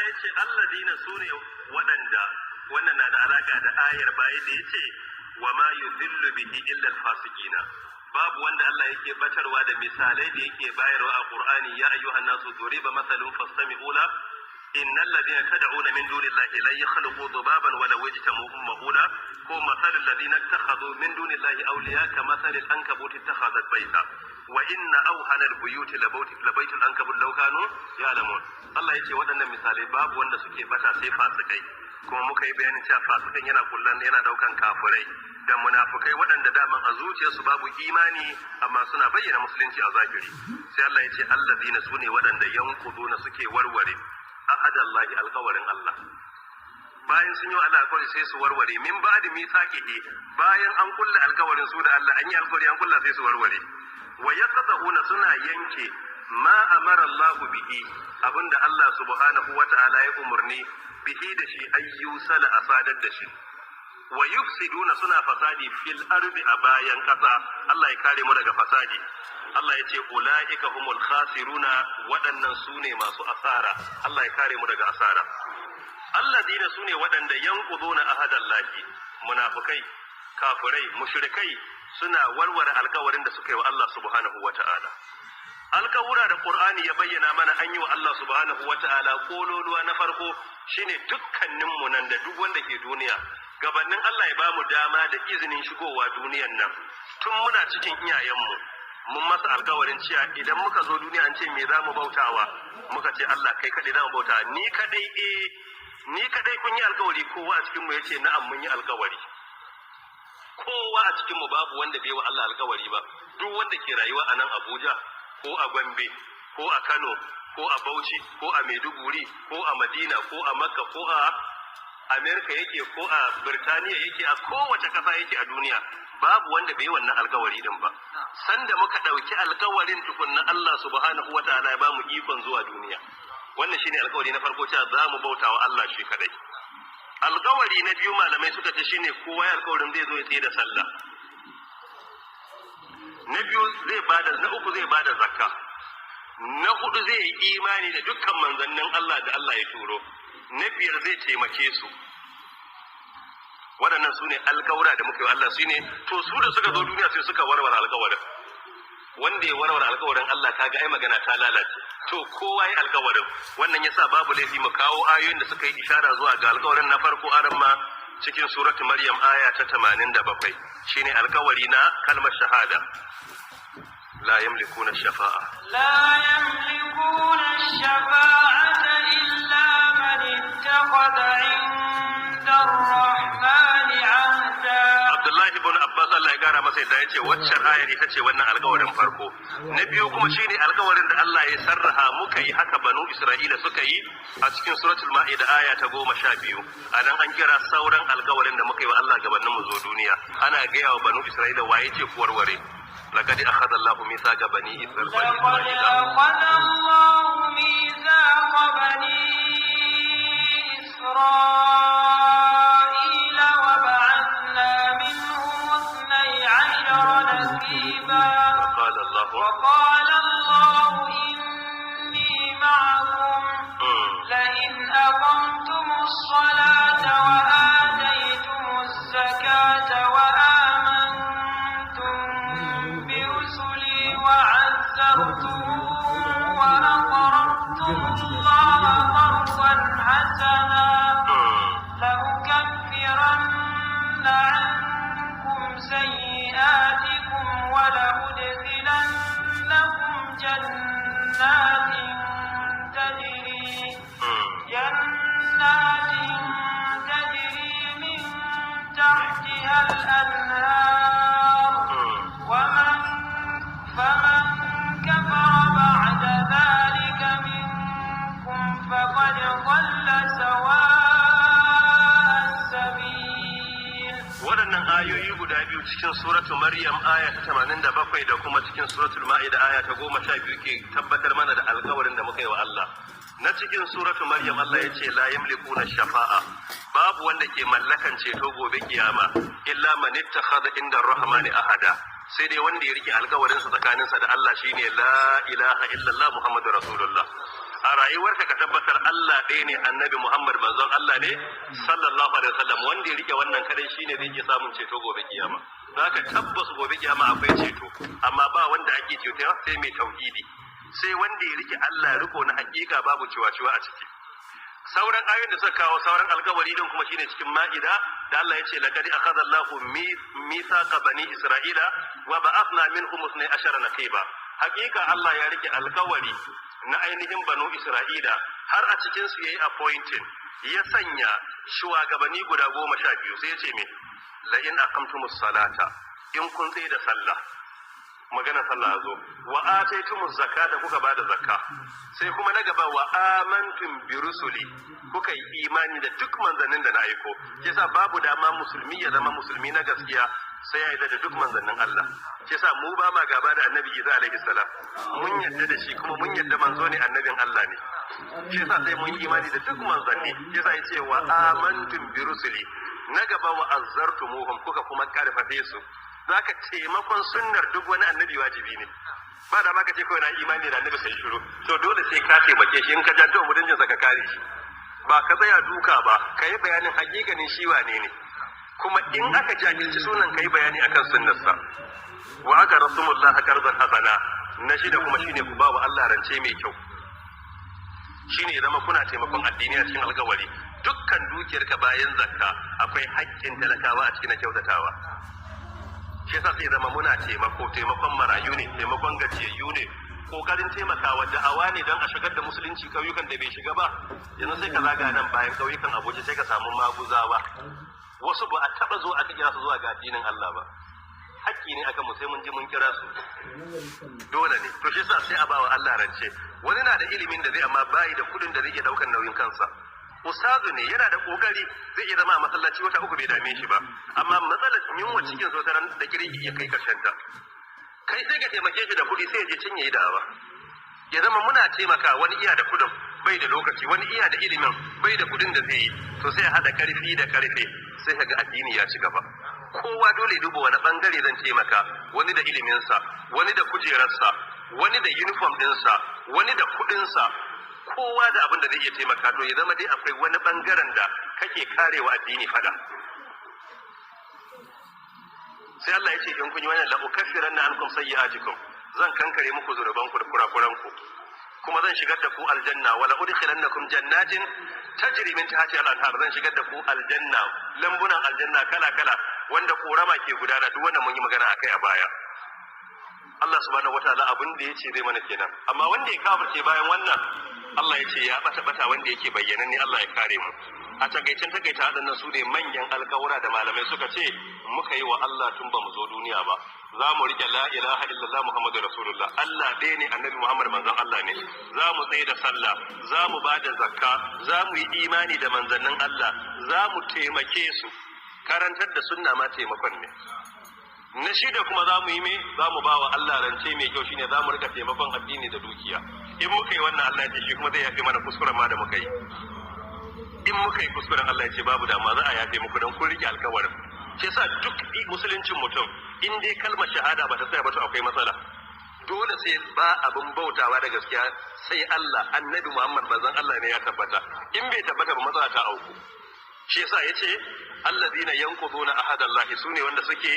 Ya ce alladina sune waɗanda, wannan na da alaka da ayar baya da yace wa ma yudillu bihi illa al-fasiqina. Babu wanda Allah yake batarwa da misalai da yake bayarwa a Qur'ani, ya ayyuhan nasu duriba masalun fastami'u la innal ladina tad'una min dunillahi lan yakhluqu dhubaban wa law ijtama'u mahula, ko masalul ladina ittakhadhu min dunillahi awliya kamathalil ankabut ittakhadhat bayta wa inna awhana albuyuti labaytul ankabut law kanu ya'lamun. Allah yace waɗannan misalai babu wanda suke bata sai fasikai. Kuma muka yi bayanin cewa fasikan yana kullan yana daukan kafirai da munafukai waɗanda daman a zuciyarsu babu imani amma suna bayyana musulunci a zahiri. Sai Allah ya ce allazina sune waɗanda yanquduna, suke warware, ahadallahi, alƙawarin Allah. Bayan sun yi Allah alƙawari sai su warware, min ba'di mithaqihi, bayan an kulla alƙawarin su da Allah, an yi alƙawari an kulla, sai su warware. Wa yaqta'una, suna yanke, ma amara Allah bihi, abinda Allah subhanahu wata'ala ya umurni, bihi, da shi, ayyusala, asadar da shi. Wa yufsiduna, suna fasadi, fil ardi, a bayan kasa. Allah ya kare mu daga fasadi. Allah ya ce ulaika humul khasiruna, waɗannan su ne masu asara. Allah ya kare mu daga asara. Alladina, su ne waɗanda, yanquduna ahadallahi, munafikai, kafirai, mushrikai, suna warware alkawarin da suka yi wa Allah subhanahu wata'ala. Alkawura da Qur'ani ya bayyana mana an yi wa Allah subhanahu wata'ala, kololuwa na farko shine dukkaninmu nan da duk wanda ke duniya, gabanin Allah ya bamu dama da izinin shigowa duniyan nan, tun muna cikin iyayenmu mun masa alkawarin cewa idan muka zo duniya an ce me za mu bautawa, muka ce Allah kai kaɗai za mu bauta, ni kaɗai, eh, ni kaɗai. Kun yi alkawari? Kowa a cikin mu yace na'am, mun yi alkawari. Kowa a cikin mu babu wanda bai wa Allah alkawari ba. Duk wanda ke rayuwa a nan Abuja ko a Gombe ko a Kano ko a Bauchi ko a Maiduguri ko a Madina ko a Makka ko a Amerika yake ko a Birtaniya yake, a kowace ƙasa yake a duniya, babu wanda bai yi wannan alkawari din ba. Sanda muka ɗauki alkawarin tukunna Allah subhanahu wa ta'ala ya bamu ikon zuwa duniya. Wannan shine alkawari na farko, cewa za mu bauta wa Allah shi kadai. Alkawari na biyu, malamai suka ce shine kowa ya alkawarin zai zo ya tsaye da sallah. Na biyu zai bada, na uku zai bada zakka, na hudu zai yi imani da dukkan manzannin Allah da Allah ya turo, na biyar zai taimake su. Waɗannan su ne alkawura da muka yi wa Allah. Su ne to su da suka zo duniya sai suka warware alkawarin. Wanda ya warware alkawarin Allah, kaga ai magana ta lalace. To kowa ya alkawarin wannan, yasa babu laifi mu kawo ayoyin da suka yi ishara zuwa ga alkawarin na farko. Aran ma cikin suratu Maryam aya ta 87 shine alkawari na kalmar shahada, la yamlikuna shafa'a. لا يملكون الشفاعة إلا من اتخذ عند الرحمن عهدا. Abdullahi ibn Abbas, Allah ya kara masa yadda, yace waccan ayar ita ce wannan alkawarin farko. Na biyu kuma shine alkawarin da Allah ya sarraha muka yi, haka banu Isra'ila suka yi a cikin suratul Ma'ida aya ta 12. A nan an kira sauran alkawarin da muka yi wa Allah gabanin mu zo duniya. Ana gaya wa banu Isra'ila waye ce ku warware. لقد أخذ الله ميثاق بني لقد إسرائيل. أخذ الله ميثاق بني إسرائيل وبعثنا منهم 12 نقيبا. وقال الله وقال الله إني معكم. لئن أقمتم الصلاة وآتيتم الزكاة وآمنتم برسلي وعزرتموهم وأقرضتم الله قرضا حسنا لأكفرن عنكم سيئاتكم ولأدخلنكم جنات تجري من تحتها الأنهار. فمن كفر بعد ذلك منكم فقد ضل سواء السبيل. Waɗannan ayoyi guda biyu cikin suratu Maryam aya ta 87 da kuma cikin suratul Ma'ida aya ta 12 ke tabbatar mana da alkawarin da muka yi wa Allah. Na cikin suratu Maryam, Allah ya ce la yamlikuna shafa'a, babu wanda ke mallakan ceto gobe kiyama, illa man ittakhadha inda rahmani ahada, sai dai wanda ya rike alkawarin sa tsakaninsa da Allah, shine la ilaha illallah Muhammadur rasulullah. A rayuwarka ka tabbatar Allah ɗaya ne, Annabi Muhammad manzon Allah ne sallallahu alaihi wasallam. Wanda ya rike wannan kadai shine zai iya samun ceto gobe kiyama. Zaka tabbas gobe kiyama akwai ceto, amma ba wanda ake ceto sai mai tauhidi, sai wanda ya rike Allah riko na hakika, babu ciwa-ciwa a ciki. Sauran ayoyin da suka kawo sauran alkawari din kuma shine cikin Ma'ida da Allah ya ce: "Laqad akhadha Allahu mithaqa bani Isra'ila wa ba'athna minhum 12 naqiba." Hakika Allah ya rike alkawari na ainihin banu Isra'ila, har a cikin su yayi appointing, ya sanya shugabanni guda 12. Sai ya ce me? "La in aqamtumus salata," in kun tsaye da sallah, magana sallah zo, "wa ataitumuz zakata," kuka bada zakka, sai kuma na gaba, "wa amantum bi rusuli," kuka yi imani da duk manzannin da na aiko. Yasa babu dama musulmi ya zama musulmi na gaskiya sai ya yarda da duk manzannin Allah. Yasa mu ba ma gaba da Annabi Isa alaihi salam, mun yarda da shi kuma mun yarda manzo ne, annabin Allah ne. Shi yasa sai mun yi imani da duk manzanni. Yasa ya ce "wa amantum bi rusuli." Na gaba, "wa azzartumuhum," kuka kuma karfafe su. Zaka taimakon sunnar duk wani annabi wajibi ne. Ba da maka ce kawai na imani da annabi sai shiru. To dole sai ka taimake shi. In ka janto mutuncin sa, ka kare shi, ba ka tsaya duka ba, ka yi bayanin hakikanin shi wane ne. Kuma in aka jahilci sunan, ka yi bayani akan sunnarsa. "Wa aqradtumullaha qardan hasana." Na shida kuma shine ku ba wa Allah rance mai kyau, shine ya zama kuna taimakon addini a cikin alkawari. Dukkan dukiyarka bayan zakka akwai haƙƙin talakawa a cikin kyautatawa. Shi yasa sai zama muna taimako, taimakon marayu ne, taimakon gajiyayyu ne, kokarin taimakawa da'awa ne don a shigar da musulunci ƙauyukan da bai shiga ba. Yanzu sai ka zaga nan bayan ƙauyukan Abuja, sai ka samu maguzawa, wasu ba a taɓa zo aka kira su zuwa ga addinin Allah ba. Hakki ne akan mu sai mun je mun kira su, dole ne. To shi yasa sai a bawa Allah rance. Wani na da ilimin da zai, amma bayi da kudin da zai iya daukan nauyin kansa. Ustazu ne, yana da kokari, zai iya zama a masallaci wata 3 bai dame shi ba, amma matsalar yunwa cikin so taran da kiri iya kai karshen ta. Kai sai ka taimake shi da kudi, sai ya je cinye yi da'awa. Ya zama muna taimaka. Wani iya da kudin, bai da lokaci. Wani iya da ilimin, bai da kudin da zai yi. To sai a hada karfi da karfe, sai ka ga addini ya ci gaba. Kowa dole duba wani bangare zan taimaka. Wani da iliminsa, wani da kujerarsa, wani da uniform dinsa, wani da kudinsa, kowa da abin da zai iya taimaka. To ya zama dai akwai wani bangaren da kake karewa addini fada. Sai Allah ya ce in kun yi wannan, "la ukaffiranna ankum sayyi'atikum," zan kankare muku zunubanku da kurakuranku, kuma zan shigar da ku aljanna. "Wala udkhilannakum jannatin tajri min tahtiha al-anhar," zan shigar da ku aljanna, lambunan aljanna kala kala wanda korama ke gudana. Duk wannan mun yi magana akai a baya. Allah subhanahu wataala abin da yace zai mana kenan. Amma wanda ya kafirce bayan wannan, Allah ya ce ya bata bata wanda yake bayyana ne. Allah ya kare mu. A takaicen takaita, waɗannan su ne manyan alkawura da malamai suka ce muka yi wa Allah tun ba mu zo duniya ba. Za mu rike la ilaha illallah Muhammadu rasulullah, Allah ɗaya ne, Annabi Muhammad manzon Allah ne. Za mu tsaye da sallah, za mu ba da zakka, za mu yi imani da manzannin Allah, za mu taimake su. Karantar da sunna ma taimakon ne. Na shida kuma za mu yi me? Za mu ba wa Allah rance mai kyau, shine za mu rika taimakon addini da dukiya. In muka yi wannan, Allah ya ce shi kuma zai yafe mana kuskuren ma da muka yi. In muka yi kuskuren, Allah ya ce babu dama, za a yafe muku don kun rike alkawarin. Shi yasa duk musuluncin mutum, in dai kalmar shahada ba ta tsaya ba, to akwai matsala. Dole sai ba abin bautawa da gaskiya sai Allah, Annabi Muhammad manzon Allah ne, ya tabbata. In bai tabbata ba, matsala ta auku. Shi yasa yace allazina yanquduna ahadallahi, sune wanda suke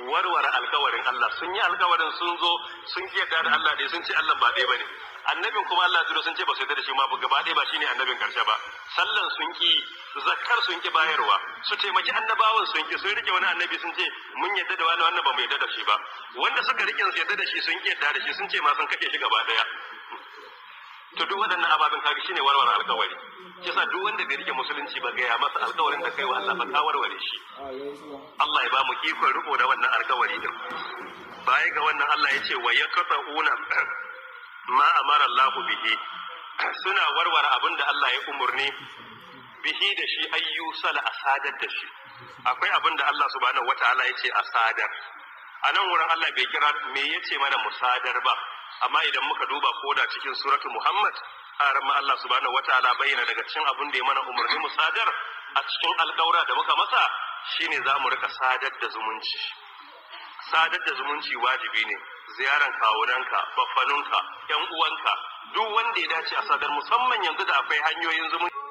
warware alkawarin Allah. Sun yi alkawarin, sun zo sun ki yarda da Allah dai, sun ce Allah ba ɗaya bane, annabin kuma Allah zuro sun ce ba su yarda da shi ma gaba ɗaya, ba shine annabin karshe ba. Sallan sun ki, zakkar sun ki bayarwa, su taimaki annabawan sun ki. Sun rike wani annabi, sun ce mun yarda da wani, wannan ba mu yarda da shi ba. Wanda suka rike su yarda da shi, sun ki yarda da shi, sun ce ma sun kashe shi gaba ɗaya. To duk waɗannan ababen kaga shine warware alkawari. Shi yasa duk wanda bai rike musulunci ba, gaya masa alkawarin da kai wa Allah ba ka warware shi. Allah ya ba mu ikon riko da wannan alkawari din. Baya ga wannan, Allah ya ce wa yaqta'una ma amara Allah bihi, suna warware abin da Allah ya umurni bihi da shi, ayyusala, asadar da shi. Akwai abin da Allah subhanahu wataala ya ce asadar. A nan wurin Allah bai kira me ya ce mana musadar ba, amma idan muka duba koda cikin suratu Muhammad, a ma Allah subhanahu wataala bayyana daga cikin abin da ya mana umarni musadar a cikin alƙawura da muka masa shine za mu rika sadar da zumunci. Sadar da zumunci wajibi ne. Ziyaran kawunanka, baffanunka, yan uwanka, duk wanda ya dace a sadar, musamman yanzu da akwai hanyoyin zumunci.